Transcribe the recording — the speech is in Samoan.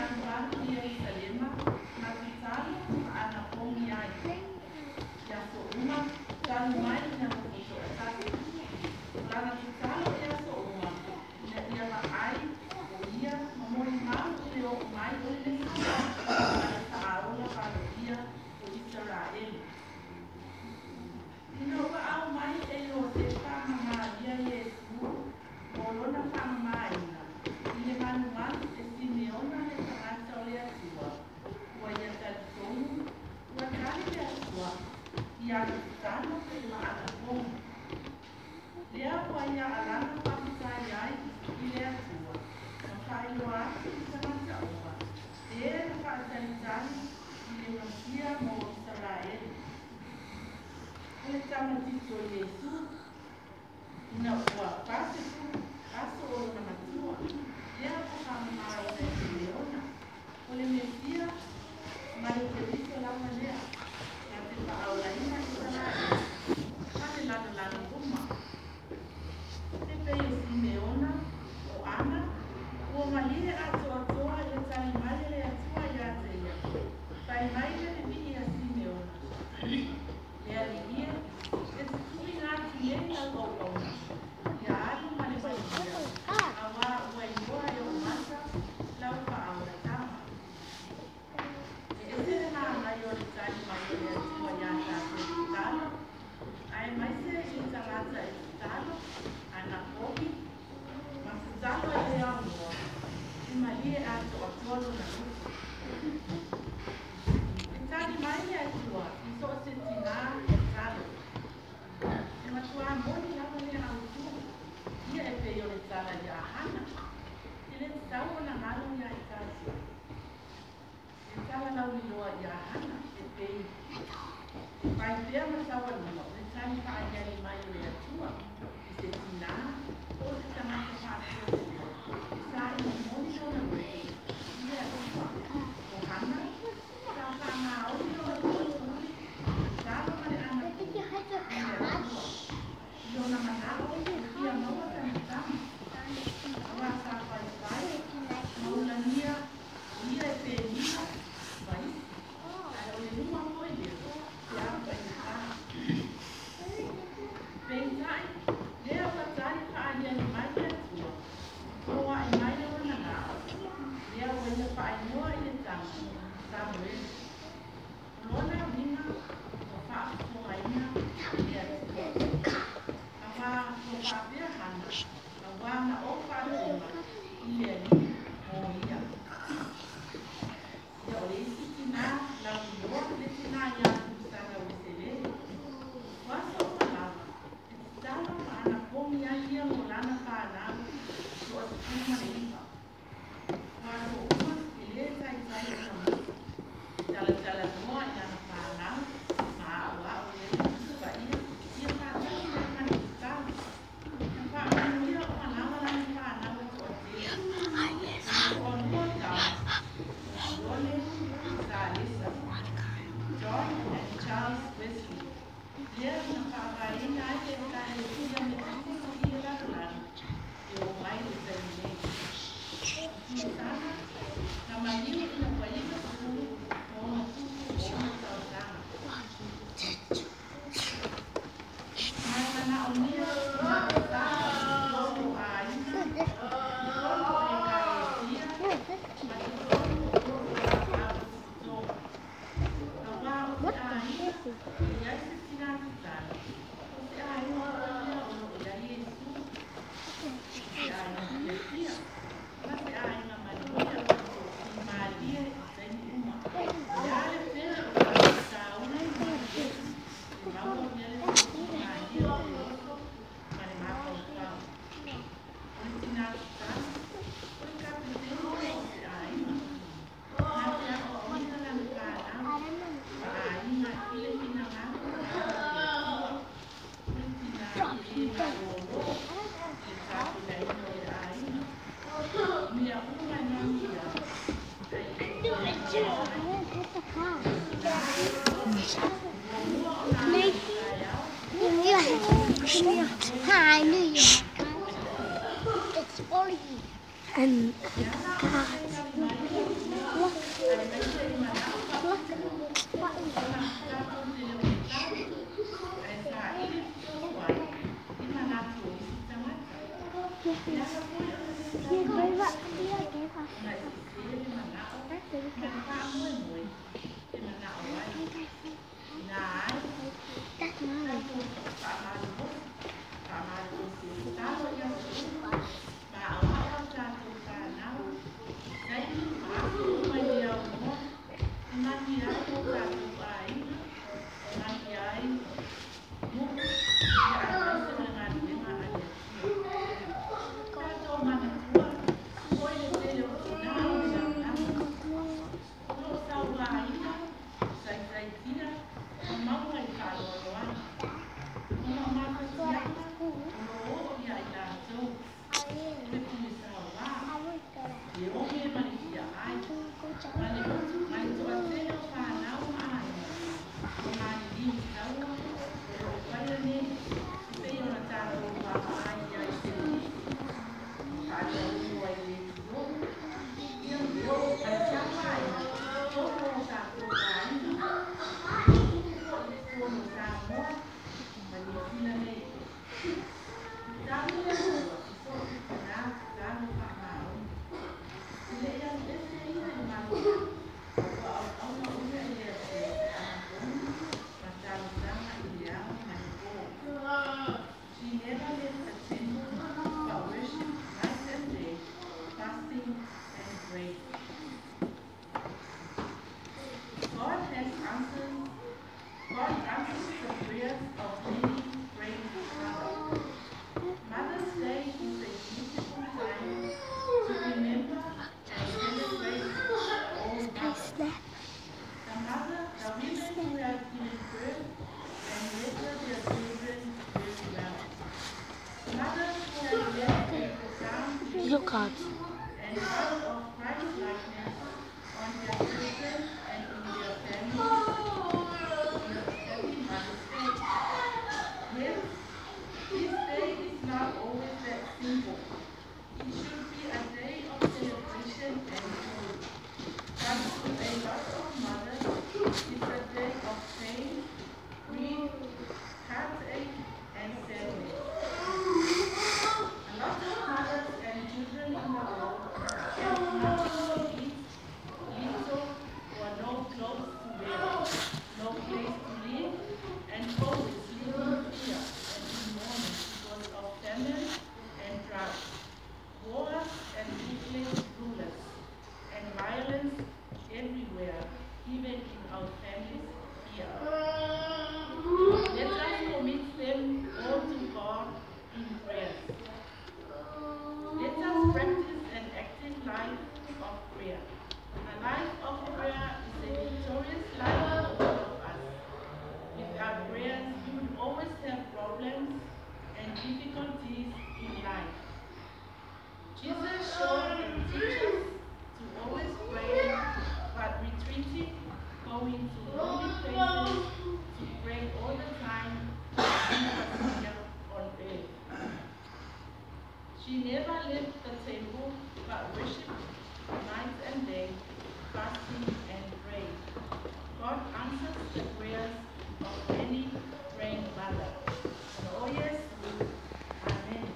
Alualu i Ierusalema ma tatalo ma anapogi ai i aso uma talu mai ina nofo toatasi. O lana tatalo i aso uma, ina ia vaai o ia ma molimau i le oo mai o le Mesia ma le Faaola valoia o Isaraelu. Ina ua aumai e Iosefa ma Maria Iesu mo lona faamamaina i le malumalu e Simeona le tagata o le Atua, ua ia talitonu ua tali le Atua i ana tatalo ma anapogi. Lea ua ia alaga faafetai ai i le Atua ma faailoa atu i tagata uma e na faatalitali i le Masia mo Isaraelu. O le tamaitiiti o Iesu, ina ua 40 aso o lona matua, lea ua faamamaina e Simeona, o le Mesia ma le Keriso lava lea, na te faaolaina Isaraelu ma le lalolagi uma. E pei o Simeona, o Ana, ua malie atoatoa i le tali mai a le Atua ia te ia. Fai mai le vivii a Simeona, Le Alii e, e te tuuina atu nei lau auauna, ia alu ma le manuia, auā ua iloa e ou mata lau faaolataga. E ese le manaia o le tali mai o le Atua iā tatou tatalo, aemaise i le tagata e tatalo, anapogi, ma tatalo i le aonoa, e malie atoatoa lona loto. E tali mai le Atua i so o se tinā tatalo. E matuā moni lava lea autū, ia e pei o le tala iā Hana, e le tatau ona galo iā i tatou. Le tala lauiloa iā Hana e pei e fai pea ma taualuma o le tali faaaliali mai o le Atua i se tinā po o se tagata faatuatua e saili moni lona loto i le Atua. O Hana, sa faagaoni lona toatuli, tatalo ma le anapogi i le Atua i lona manao e fia maua sana tama, auā sa faifai ma ulagia o ia e penina ma isi, ae o le luma foi lea pe a faigata. Peitai, lea ua tali faaaliali mai le Atua, foai mai lona manao, lea ua ia faaigoa i le tama, Samuele. O lona uiga ua faafofogaina e le Atua. Auā ua faapea Hana, auā na ou faalogo i le Alii mo ia. Ia o le isi tinā lauiloa le tinā iā Tuisaga Ueselei. O aso uma lava, e tatalo ma anapogi ai ia mo lana fanau 19. O aso uma e lē taitai ona musu, e talatalanoa i lana fanau ma aʻoaʻo i ai le Tusi Paia ia faatasi ai ma le tatalo. Na faamanuia uma lava lana fanau e toatele. O le toalua o tama, o Sione ma Salesa, John and Charles Wesley, lea na faavaeina ai le Ekalesia Metotisi i le lalolagi e oo mai i le taimi nei. O Tuisaga na maliu ina ua 90+ tausaga. Ma e manaomia ona tatalo i totonu o aiga, totonu o ekalesia, ma totonu o faalapotopotoga. Auā o se aiga e i ai se tinā tatalo, o se aiga foi lea o lo o i ai Iesu, o se aiga fiafia, ma se aiga manuia i malie i taimi uma. O le a le pele o faafitauli ma eseese, e maua pea le feosomalie o le loto ma le mafaufau. O le tinā tatalo, o le kapeteni lea o se aiga. Na te aoaoina lana fanau ma aiga i le finagalo o le Atua. O le tinā e lē malōlō i le tapenaina o le aiga. O mea uma e manuia ai, ae e ioe ai. O le tinā e muamua ona ala i le taeao It's for you. And O le I ala o got le faitali mai a le Atua, look, aemaise i manaʻo look, faapitoa, ona tatou te le o tatalo, ae saili fesoasoani i manatu o isi tagata. E ala foi ona le You tali mai gave le up. Atua You gave us. ona e sesē le manaʻo ma le faamoemoe e manaʻo ai. Inā ai That's mine. tatou faamalolosi, faamalolosi e tatalo i aso uma, ma aoao a tatou fanau, taimi ma aso uma e le aunoa, e manuia ai o tatou aiga, e manuia ai nuʻu, ia aemaise o le galuega a le Atua. Tatou manatua foi le tele o tinā o le lalolagi o loo sauaina, saisaitia ma maua i faaloaloaga ona o mafatiaga o loo oo ia i latou o le pule saoā, le oge ma le fiaai, ma le ma le toatele o fanau ma aiga ua maliliu i taua o loo faia nei e pei ona tatou vaavaai ai i televisi ma faalealugu ai i leitio, ia ma le tafaina totonu o tatou aiga o loo tupu foi i totonu o Samoa ma Niu Sila nei. Tali le Atua i so o se tinā tatalo faamaoni. E leʻi alu ese ia i le malomalo ua auauna uma i le Atua i agatonu ma talosaga i le ao ma le pō. She never left the temple but worshipped night and day, fasting and praying. God has answered God answers the prayers of many praying mothers. Mother's Day is a beautiful time to remember and celebrate all Play mothers. snap. The women who have given birth and nurtured their children very well. Mothers who have left a profound Your legacy cards. and mark of Christ-likeness on their children and in their families. Happy Mother's Day. Yes, this day is not always that simple. It should be a day of celebration and joy. But to a lot of mothers, it's a day of pain, grief, heartache, and sadness. A lot of mothers and children in the world have nothing to eat, little or no clothes to wear, no place to live, and always live in fear and in mourning because of famine and drought, wars and ruthless rulers, and violence everywhere, even in our families here. Let us commit them all to God in prayers. Let us practice an active life of prayer. A life of prayer is a victorious life for all of us. Without prayers, we would always have problems and difficulties in life. Jesus showed and teaches to always pray, but retreating, going to lonely places to pray all the time he was here on earth. She never left the temple, but worshipped night and day, fasting and praying. God answers the prayers of any praying mother. Oh yes, Amen.